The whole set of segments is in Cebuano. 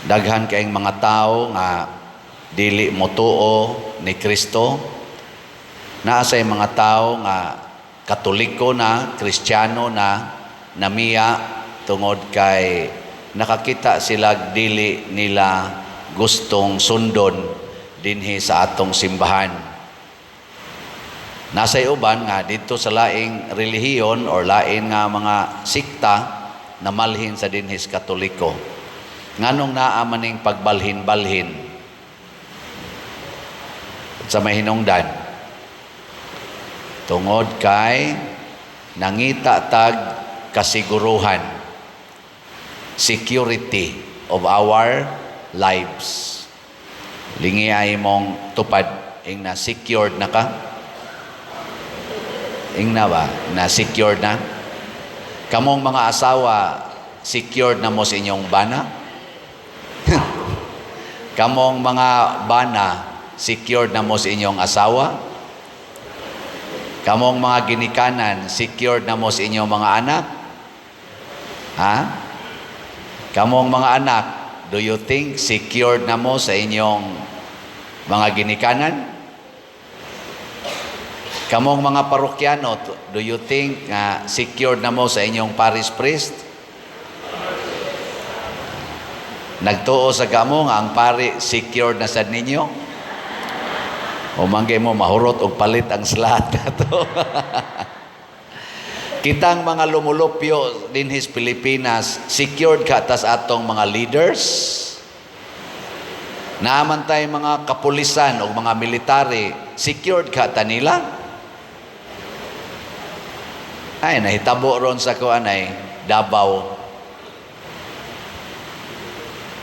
Daghan kaayong mga tao nga dili motuo ni Kristo. Naa say mga tao nga Katoliko na, Kristiyano na, namiya tungod kay nakakita sila dili nila gustong sundon dinhi sa atong simbahan. Naa say uban nga didto sa laing relihiyon or lain nga mga sikta, namalhin sa dinhi sa Katoliko. Nganong naa maning pagbalhin-balhin sa may hinungdan? Tungod kay nangita tag kasiguruhan, security of our lives. Lingi ay mong tupad, ing na secured na ka? Ing na ba? Na secured na? Kamong mga asawa, secured na mo sa inyong bana? Kamong mga bana, secured na mo sa inyong asawa? Kamong mga ginikanan, secured na mo sa inyong mga anak? Ha? Kamong mga anak, do you think secured na mo sa inyong mga ginikanan? Kamong mga parokyano, do you think nga secured na mo sa inyong parish priest? Nagtuo sa kamo nga ang pari secured na sad ninyo? O manggay mo mahurot og palit ang slot nato. Kitang mga lumulupyo dinhis Pilipinas, secured ka tas atong mga leaders? Naa man tay mga kapulisan o mga military, secured ka ta nila? Ay, nahitabo ron sa kuan ay Davao.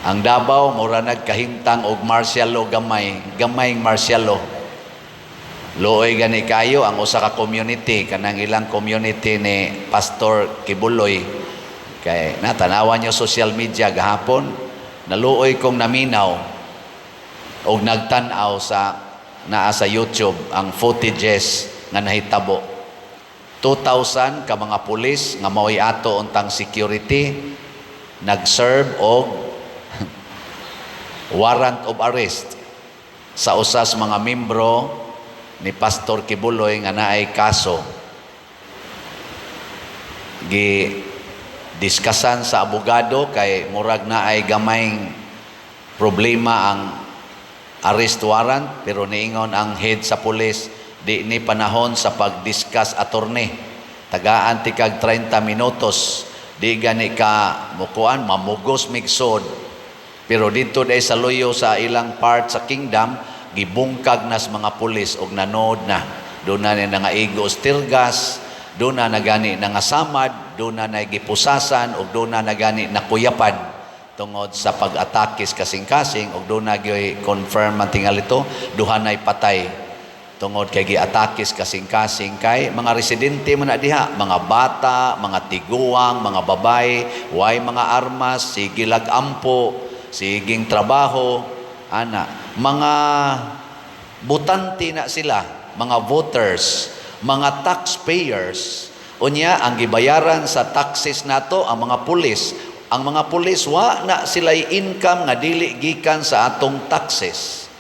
Ang Davao mura nagkahimtang og martial law gamay, gamayng martial law. Luoy gani kayo ang usa ka community, kanang ilang community ni Pastor Quiboloy. Kay natanawan niyo social media gahapon, naluoy kong naminaw og nagtan-aw sa naa sa YouTube ang footages nga nahitabo. 2,000 ka mga pulis nga mao'y ato untang security nag-serve og warrant of arrest sa usas mga membro ni Pastor Quiboloy nga naay kaso. Gi diskasan sa abogado kay murag naay gamayng problema ang arrest warrant, pero niingon ang head sa pulis, "Di ni panahon sa pag-discuss, attorney. Tagaan ti kag 30 minutos." Di gani ka mukuan, mamugos migsod. Pero dito day sa luyo sa ilang part sa kingdom, gibungkag nas mga pulis og nanood na. Doon na ni nangaigo tear gas, doon na nagani nangasamad, doon na nagipusasan og doon na nagani nakuyapan tungod sa pag-atakis kasing-kasing, og doon na gyoy confirm man tingali ito, duha na'y patay tungod kay giatakis kasing-kasing, kay mga residente man na diha, mga bata, mga tiguang, mga babae, way mga armas, sige lag ampo, siging trabaho ana, mga botante na sila, mga voters, mga taxpayers. Unya ang gibayaran sa taxes nato ang mga pulis. Ang mga pulis, wa na sila'y income nga dili gikan sa atong taxes.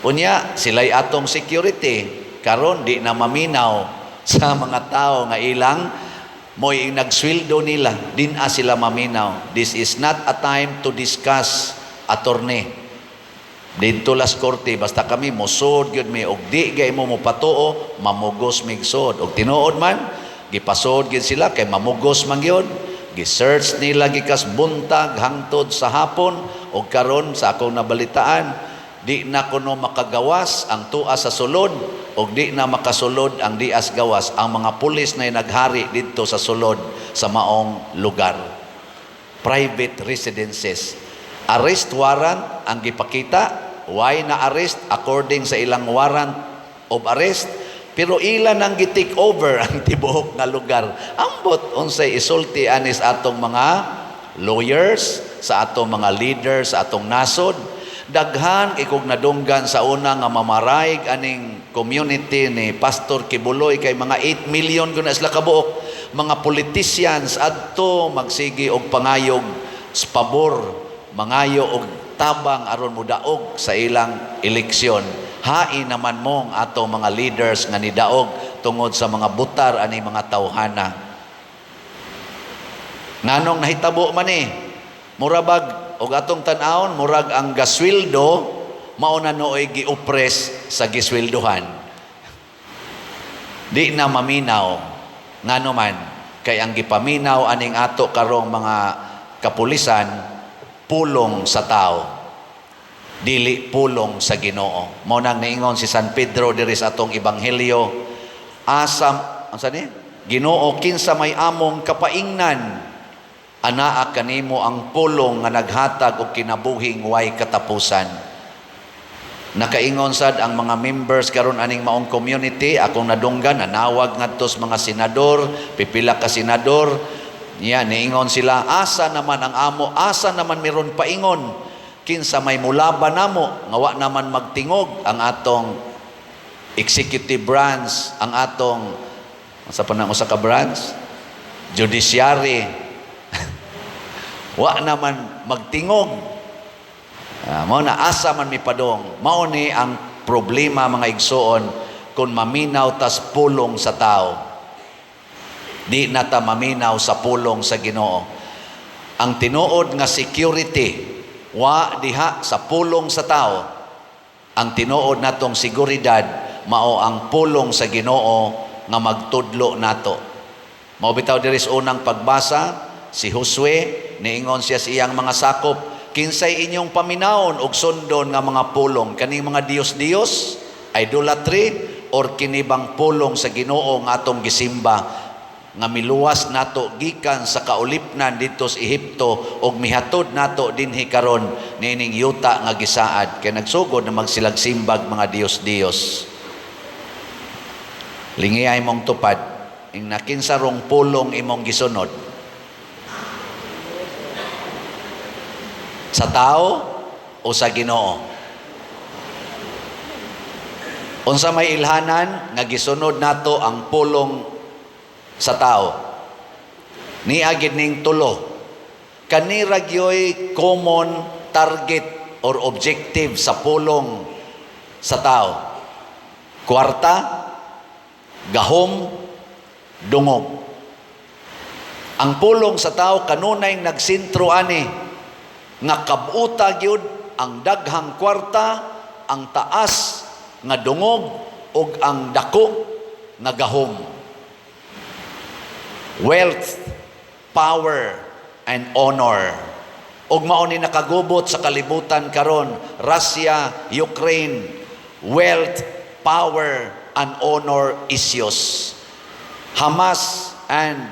Unya sila'y atong security, karon di na maminaw sa mga tao nga ilang mo'y nagsweldo nila, din a sila maminaw. This is not a time to discuss, attorney. Didto las korte, basta kami mosod gyud mi og di gay mo mopatuo, mamugos migsod. Og tinuod man, gipasod gyud sila kay mamugos man gyud. Gi-search nila gikas buntag hangtod sa hapon, og karon sa akong nabalitaan, di na kuno makagawas ang tua sa sulod og di na makasulod ang dias gawas. Ang mga pulis na naghari didto sa sulod sa maong lugar. Private residences. Arrest warrant ang gipakita, why na arrest according sa ilang warrant of arrest, pero ilan ang gi-take over ang tibuok nga lugar. Ambot unsay isulti anis atong mga lawyers, sa atong mga leaders, sa atong nasod. Daghan ikog nadunggan sa una nga mamarayg aning community ni Pastor Quiboloy kay mga 8 million kun na sila kabuok. Mga politicians adto magsigi og pangayog sa pabor. mangayo og tabang aron modaog sa ilang eleksyon. Hain naman mong ato mga leaders nga nidaog tungod sa mga butar ani mga tawhana. Nganong nahitabo man ni? Murabag og atong tan-awon, murag ang gasweldo mao na nooy giopres sa gisweldohan. Di na maminaw. Ngano man kay ang gipaminaw aning ato karong mga kapulisan, pulong sa tao, dili pulong sa Ginoo. Mao nang niingon si San Pedro diri sa atong ebanghelyo, asam unsa ni? "Ginoo, kinsa may among kapaingnan?" "Anaa kanimo ang pulong nga naghatag og kinabuhing way katapusan." Nakaingon sad ang mga members karon aning maong community, akong nadunggan, nanawag ngadto sa mga senador, pipila ka senador. Niya niingon sila, "Asa naman ang amo, asa naman meron paingon? Kinsa may mulaban namo nga wa naman magtingog ang atong executive branch, ang atong sa pa na usa ka branch, judiciary, wa naman magtingog?" Mao na, asa man mi padong? Mao ni ang problema, mga igsoon, kung maminaw tas pulong sa tao. Di na ta maminaw sa pulong sa Ginoo. Ang tinuod nga security wa diha sa pulong sa tao. Ang tinuod natong seguridad mao ang pulong sa Ginoo nga magtudlo nato. Mao bitaw diri sa unang pagbasa, si Josue niingon siya sa iyang mga sakop, "Kinsay inyong paminawon og sundon nga mga pulong, kaning mga diyos-diyos, idolatry, or kini bang pulong sa Ginoo nga atong gisimba nga miluwas nato gikan sa kaulipnan didto sa Ehipto ug mihatod nato dinhi karon niining yuta nga gisaad?" Kay nagsugod na magsilagsimbag mga diyos-diyos. Lingiay mong tupad ing nakinsa rong pulong imong gisunod, sa tao o sa Ginoo? Unsa may ilhanan nga gisunod nato ang pulong sa tao? Nia gid ning tulo. Kani ra gyoy common target or objective sa pulong sa tao: kwarta, gahom, dungog. Ang pulong sa tao kanunay nagsentro ani nga kabuta gyud ang daghang kwarta, ang taas nga dungog ug ang dako nga gahom. Wealth, power, and honor. Ug mao ni nakagubot sa kalibutan karon, Russia, Ukraine, wealth, power, and honor issues. Hamas and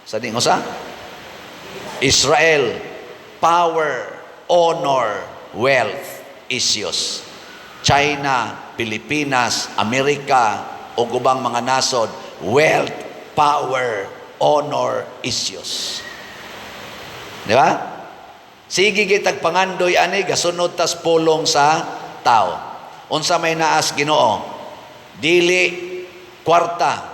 sa di usa? Israel, power, honor, wealth issues. China, Pilipinas, Amerika, ug ubang mga nasod, wealth, power, honor issues. Di ba? Sige gitag pangandoy ani, gasunod tas pulong sa tao. Unsa may naas Ginoo? Dili kwarta,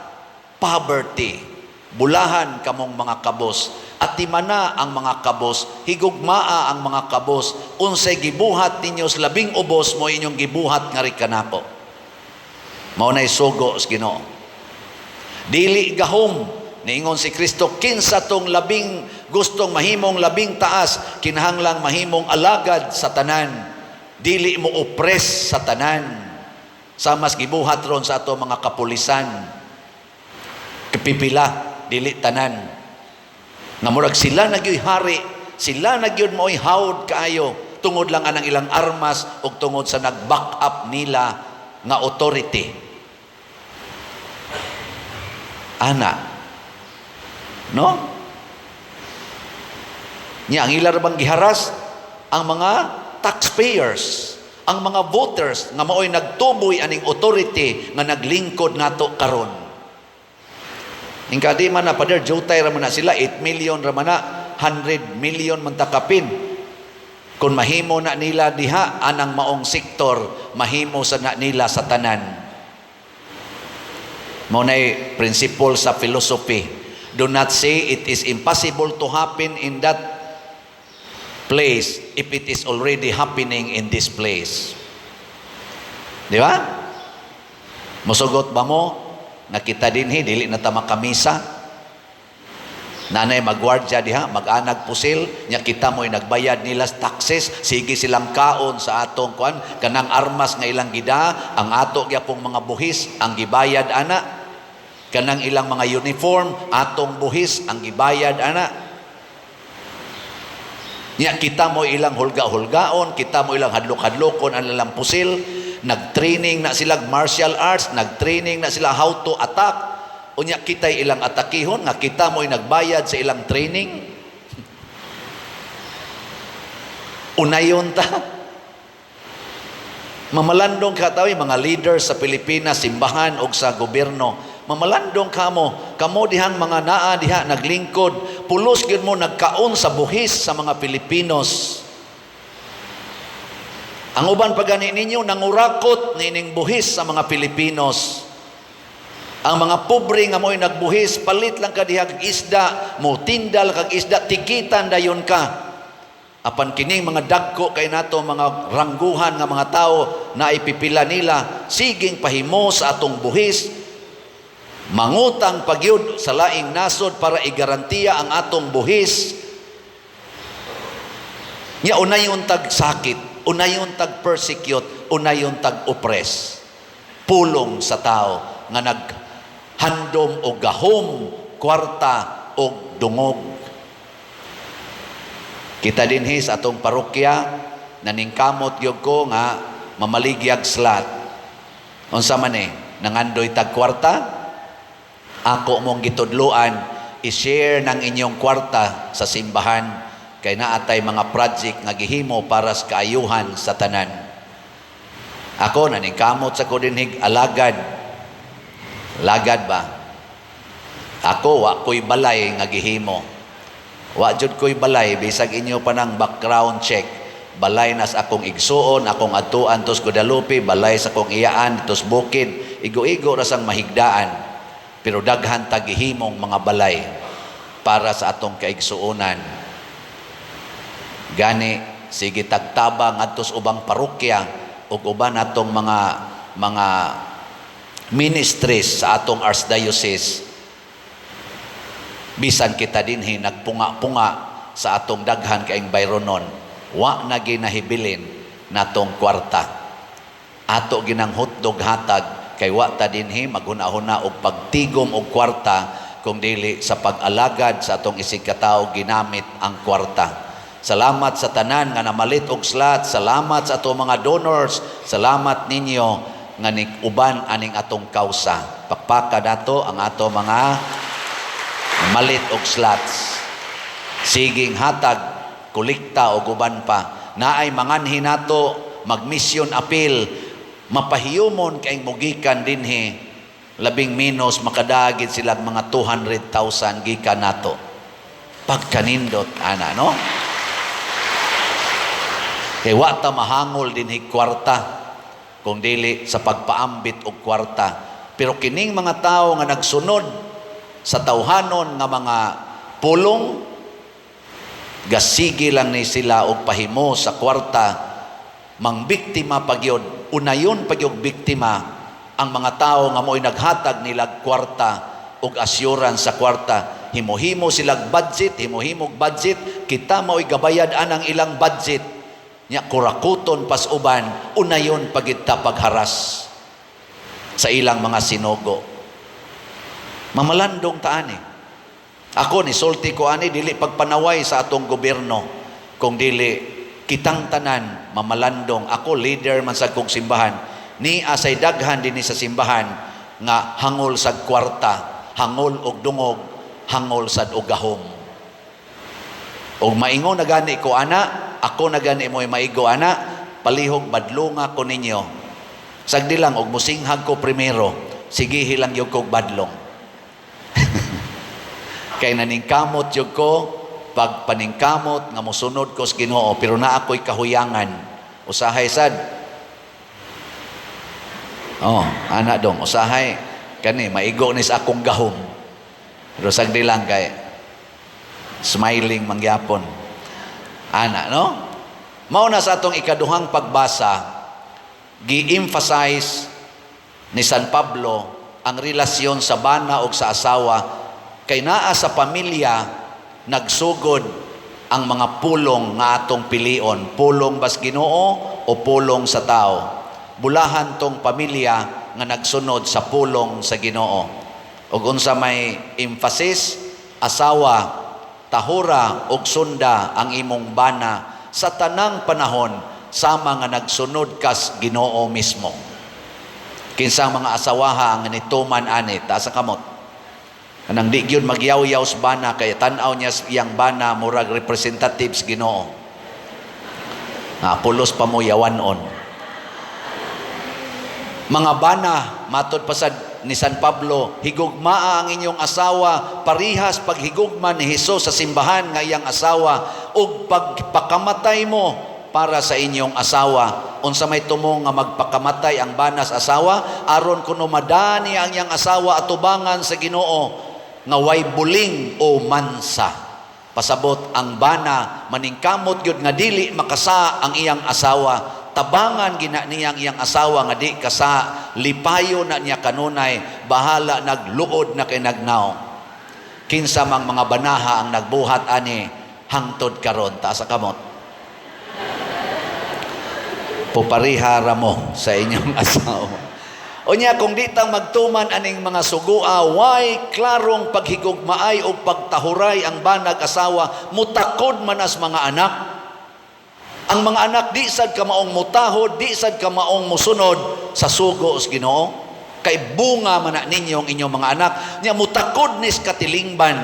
poverty. Bulahan kamong mga kabos. Atimana ang mga kabos, higugmaa ang mga kabos. Unsay gibuhat ninyo sa labing ubos mo inyong gibuhat ngari kanako. Mao nay sugo sa Ginoo. Dili gahom. Niingon si Kristo, kinsa tong labing gustong mahimong labing taas, kinahanglang mahimong alagad sa tanan. Dili mo oppress sa tanan. Sa mas gibuhat ron sa ato mga kapulisan. Pipila, dili tanan. Nga murag sila na gyud hari, sila na gyud mo'y hawd kaayo tungod lang anang ilang armas ug tungod sa nag-back up nila nga authority. Ana. No? Nya ang ila ra bang giharas ang mga taxpayers, ang mga voters nga maoy nagtuboy aning authority nga naglingkod nato karon. Ingka di man na, Pader, jutay ra man na sila, 8 million ra man na, 100 million man takapin. Kung mahimo na nila diha anang maong sektor, mahimo sa na nila sa tanan. Mao nay principle sa philosophy. Do not say it is impossible to happen in that place if it is already happening in this place? Di ba? Musugot ba mo nga kita dinhi dili na ta makamisa? Nanay magwardya diha, mag-anag pusil, nya kita mo'y nagbayad nila sa taxes, sige silang kaon sa atong kuan, kanang armas nga ilang gida, ang ato gyapong mga buhis ang gibayad ana. Kanang ilang mga uniform, atong buhis ang gibayad ana. Nya kita mo ilang hulga-hulgaon, kita mo ilang hadlok-hadlokon ang ilang pusil, nag-training na sila martial arts, nag-training na sila how to attack. Unya kita'y ilang atakihon nga kita mo'y nagbayad sa ilang training. Unayon ta. Mamalandong ka tawi mga leaders sa Pilipinas, simbahan o sa gobyerno. Mamalandong ka mo, kamo dihang mga naa diha naglingkod, pulos gyud mo nagkaon sa buhis sa mga Pilipinos. Ang uban pa gani ninyo nangurakot nining buhis sa mga Pilipinos. Ang mga pobre nga mo'y nagbuhis, palit lang ka diha kag isda, mo tindal kag isda, tikitan dayon ka. Apan kining mga dagko kay nato mga rangguhan nga mga tao na ipipila nila, siging pahimo sa atong buhis, mangutang pagyud sa laing nasod para igarantiya ang atong buhis. Nya unayon tag sakit, unayon tag persecute, unayon tag oppress. Pulong sa tao nga naghandom og gahom, kwarta og dungog. Kita dinhi sa atong parokya, naningkamot gyud ko nga mamaligyag slot. Unsa man eh, nangandoy tag kwarta? Ako mong gitudloan, i-share ng inyong kwarta sa simbahan kay naatay mga project nga gihimo para sa kaayuhan sa tanan. Ako naningkamot sa ko dinhig alagad. Lagad ba? Ako wa ko'y balay nga gihimo. Wa jud ko'y balay bisag inyo pa nang background check. Balay nas akong igsuon, akong atuan tos Guadalupe, balay sa akong iyaan tos bukid, igo-igo ra sang mahigdaan. Pero daghan tagihimong mga balay para sa atong kaigsuonan. Gani sige tagtabang ngadtos ubang parokya ug uban atong mga ministries sa atong archdiocese. Bisan kita dinhi nagpunga-punga sa atong daghan kaing bayronon, wa na ginahibilin natong kwarta. Ato ginang hotdog hatag kay wa ta dinhi maghuna-huna og pagtigom og kwarta kung dili sa pag-alagad sa atong isig katawo ginamit ang kwarta. Salamat sa tanan nga namalit og slot, salamat sa atong mga donors, salamat ninyo nga nig-uban aning atong kausa. Pakpaka dato ang ato mga malit og slots. Siging hatag, kolekta og uban pa. Naay manganhi nato mag-mission appeal, mapahiyumon kay mugikan dinhi, labing menos makadagit sila mga 200,000 gikan nato. Pagkanindot ana, no? Kay wa ta mahangol dinhi kwarta kung dili sa pagpaambit og kwarta. Pero kining mga tao nga nagsunod sa tawhanon nga mga pulong, gasige lang ni sila og pahimo sa kwarta, mangbiktima pagyod, unayon pagyod biktima ang mga tao nga mo'y naghatag nila kwarta og assurance sa kwarta. Himo-himo silag budget, himo-himog budget, kita mao'y gabayad anang ilang budget. Nya kurakuton pas uban, unayon pagita pagharas sa ilang mga sinugo. Mamalandong taan eh. Ako ni sulti ko ani dili pagpanaway sa atong gobyerno kung dili kitang tanan mamalandong. Ako leader man sa kong simbahan, ni asay daghan dinhi sa simbahan nga hangol sa kwarta, hangol og dungog, hangol sad og gahom. Og maingon na gani ko ana, ako na gani mo'y maigo ana, palihog badlonga ko ninyo. Sagdi lang og musinghag ko primero, sige lang gyud kog badlong. Kay naningkamot gyud ko pag paningkamot nga mosunod ko sa Ginoo, pero naa ako'y kahuyangan. Usahay sad. Oh, ana dong, usahay kani maigo ni sa akong gahom. Pero sagdi lang kay smiling mangyapon. Ana, no? Mao na sa atong ikaduhang pagbasa, gi-emphasize ni San Pablo ang relasyon sa bana og sa asawa kay naa sa pamilya nagsugod ang mga pulong nga atong pilion, pulong bas Ginoo o pulong sa tao. Bulahan tong pamilya nga nagsunod sa pulong sa Ginoo. Ug unsa may emphasis? Asawa, tahura og sunda ang imong bana sa tanang panahon sama nga nagsunod kas Ginoo mismo. Kinsa ang mga asawaha ang nituman ani? Taas ang kamot. Anang di gyud magyaw-yaw sa bana kay tan-aw niya sa iyang bana murag representatives Ginoo. Ah, pulos pa mo yawanon. Mga bana, matod pa sad ni San Pablo, higugmaa ang inyong asawa, parihas paghigugma ni Hesus sa simbahan nga iyang asawa, ug pagpakamatay mo para sa inyong asawa. Unsa may tumong nga magpakamatay ang banas asawa? Aron kuno madani ang iyang asawa atubangan sa Ginoo nga way buling o mansa. Pasabot ang bana maningkamot gyud nga dili makasa ang iyang asawa. Tabangan gina niya ang iyang asawa nga di kasa, lipayo na niya kanunay, bahala nagluod na kay nagnaw. Kinsa mang mga banaha ang nagbuhat ani hangtod karon? Taas sa kamot. Pupariha ra mo sa inyong asawa. Unya kung di tang magtuman aning mga sugua, way klarong paghigugmaay o pagtahuray ang banag asawa, mutakod man as mga anak. Ang mga anak di sad kamaong mutahod, di sad kamaong musunod sa sugo sa Ginoo. Kay bunga man na ninyo ang inyong mga anak. Nya mutakod nis katilingban.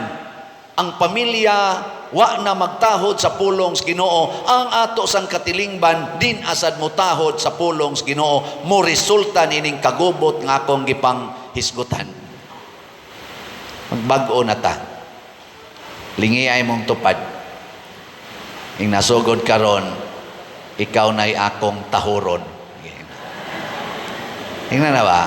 Ang pamilya wa na magtahod sa pulong sa Ginoo, ang ato sang katilingban din asad mutahod sa pulong sa Ginoo, mo resulta nining kagubot nga akong gipang hisgutan. Magbag-o na ta. Lingi ay mong tupad. Ing nasugod karon, ikaw na'y akong tahuron. Ingnan na ba?